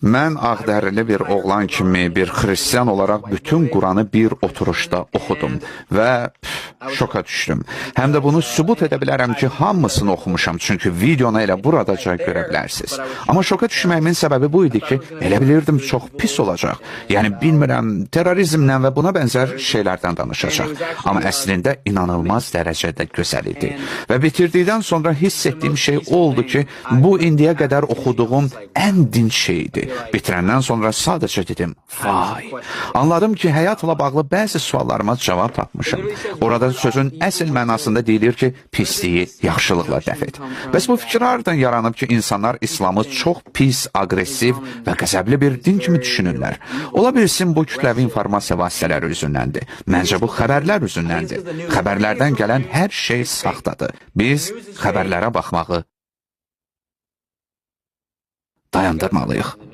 Mən ağdərili bir oğlan kimi, bir xristian olaraq bütün Quranı bir oturuşda oxudum və şoka düşdüm. Həm də bunu sübut edə bilərəm ki, hamısını oxumuşam, çünki videonu elə buradaca görə bilərsiniz. Amma şoka düşməyimin səbəbi bu idi ki, elə bilirdim çox pis olacaq. Yəni bilmirəm, terrorizmlə və buna bənzər şeylərdən danışacaq. Amma əslində inanılmaz dərəcədə gözəl idi. Və bitirdikdən sonra hiss etdiyim şey o oldu ki, bu indiyə qədər oxuduğum ən dinc şey idi. Bitirəndən sonra sadəcə dedim, vay. Anladım ki, həyatla bağlı bəzi suallarıma cavab tapmışam. Orada sözün əsl mənasında deyilir ki, pisliyi yaxşılıqla dəf et. Bəs bu fikir hardan yaranıb ki, insanlar İslamı çox pis, aqressiv və qəzəbli bir din kimi düşünürlər? Ola bilsin bu kütləvi informasiya vasitələri üzündəndir. Məncə bu xəbərlər üzündəndir. Xəbərlərdən gələn hər şey saxtadır. Biz xəbərlərə baxmağı dayandırmalıyıq.